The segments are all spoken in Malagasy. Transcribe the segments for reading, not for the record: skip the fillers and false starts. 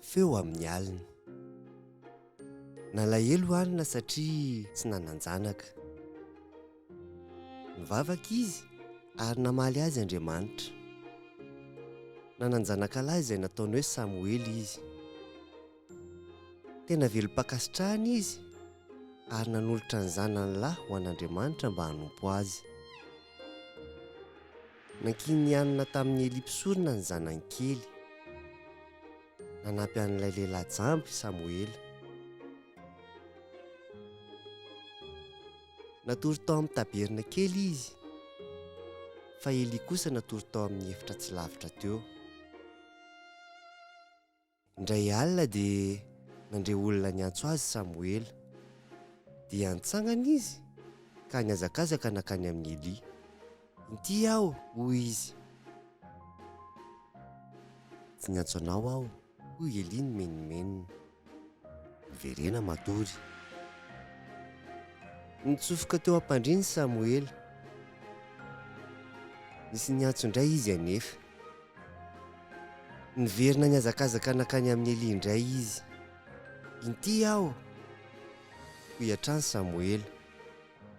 Feo amin'ny alina. Nalahelo Anna satria tsy nanan-janaka. Nivavaka izy ary namaly azy Andriamanitra. Nanan-janakalahy izay nataony hoe Samoela izy. Tena velom-pankasitrahana izy ary nanolotra ny zanany lahy ho an'Andriamanitra mba hanompo azy. Nankinin'i Anna tamin'i Elia mpisorona ny zanany kely. Nanampy an'ilay lehilahy jamba i Samoela. Natory tao amin'ny taberna kely izy, fa Elia kosa natory tao amin'ny efitra tsy lavitra teo. Indray alina dia nandre olona niantso azy Samoela. Dia nitsangana izy ka nihazakazaka nankany amin'i Elia. Inty aho, hoy izy. Tsy niantso anao aho, hoy Elia nimenomenona. Miverena matory. Nitsofoka teo am-pandriany Samoela. Nisy niantso indray izy anefa. Niverina nihazakazaka nankany amin'i Elia indray izy. Inty aho! hoy hatrany Samoela.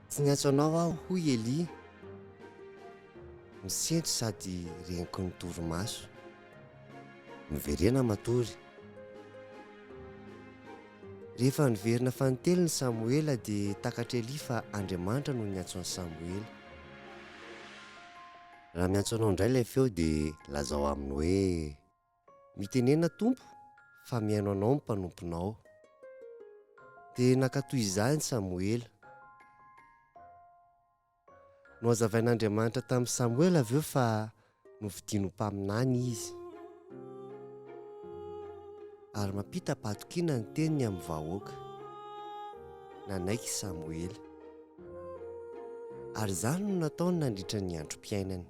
Tsy niantso anao aho, hoy Elia, misento sady renoky ny torimaso. Miverena matory. Rehefa niverina fanintelony Samoela dia takatr'i Elia fa Andriamanitra no niantso an'i Samoela. Raha miantso anao indray ilay feo dia lazao aminy hoe, Mitenena Tompo fa mihaino anao ny mpanomponao. Dia nankatò izany Samoela. Nohazavain'Andriamanitra tamin'i Samoela avy eo fa nofidiny ho mpaminany izy. Ary mampita am-pahatokiana ny teniny amin'ny vahoaka. Nanaiky i Samoela. Ary izany no nataony nandritra ny androm-piainany.